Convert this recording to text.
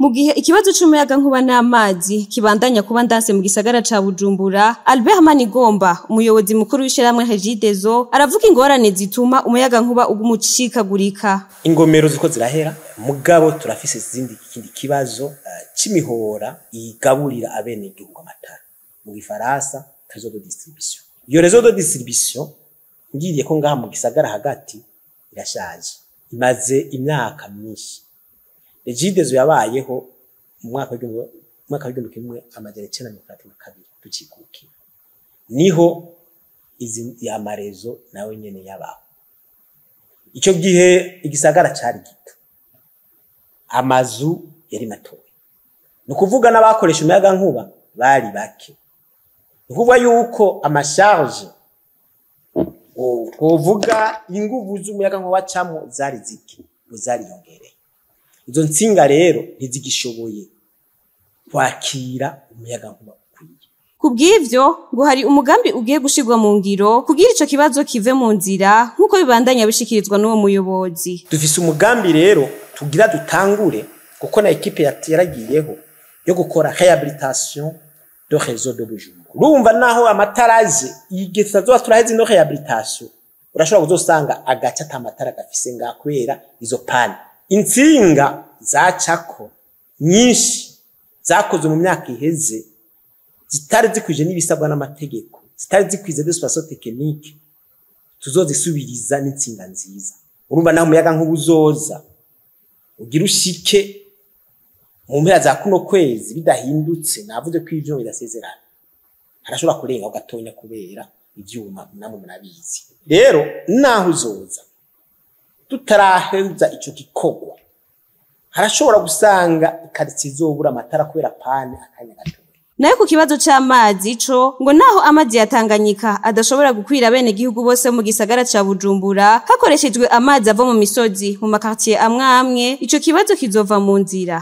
Mu gihe ikibazo c'umuyagankuba n'amazi kibandanya kuba ndanse mu gisagara ca Bujumbura, Albert Manigomba, umuyobozi mukuru w'ishirahamwe Regideso, aravuga ingorane zituma umuyagankuba uguma ucikagurika. Ingomero ziko zirahera, mugabo turafise izindi ikindi kibazo c'imihora igaburira abenegihugu amatara, mu gifaransa réseau de distribution. Iyo réseau de distribution, ngiriye ko ngaha mu gisagara hagati, irashaje, imaze imyaka myinshi. Regideso yabayeho mu mwaka w'1962 tukikukira, niho izi ama réseaux nawe nyene yabaho. Ico gihe igisagara cari gito, amazu yari matoya, ni ukuvuga n'abakoresha umuyagankuba bari bake. Ni ukuvuga yuko ama charges, twovuga inguvu z'umuyagankuba wacamwo, zari zike, ngo zariyongereye. Izo ntsinga rero ntizigishoboye kwakira umuyagankuba ukwiye. Kubw'ivyo ngo hari umugambi ugiye gushirwa mu ngiro kugira ico kibazo kive mu nzira, nk'uko bibandanya bishikirizwa n'uwo muyobozi. Dufise umugambi rero tugira dutangure, kuko na équipe yaragiyeho yo gukora réhabilitation de réseau de Bujumbura. Urumva, naho amatara aje, igihe tutazoba turaheza ino réhabilitation, urashobora kuzosanga agace ata matara gafise ngaha kubera izo pannes. Intsinga zacako nyinshi zakozwe mu myaka iheze, zitari zikwije n'ibisabwa n'amategeko, zitari zikwize de façon technique, tuzozisubiriza n'intsinga nziza. Urumva, naho umuyaga nkuba uzoza ugira ushike mu mpera za kuno kwezi, bidahindutse, navuze ko ivyuma bidasezerana, harashobora kurenga gatonya kubera ivyuma, namwe murabizi. Rero naho uzoza tutaraheza ico gikorwa, harashobora gusanga ikaritsiye izobura amatara kubera panne akanya gatoya. Nayo ku kibazo c'amazi co ngo naho amazi ya Tanganyika adashobora gukwira bene gihugu bose mu gisagara ca Bujumbura, hakoreshejwe amazi ava mu misozi mu ma quartiers amwe amwe, ico kibazo kizova mu nzira.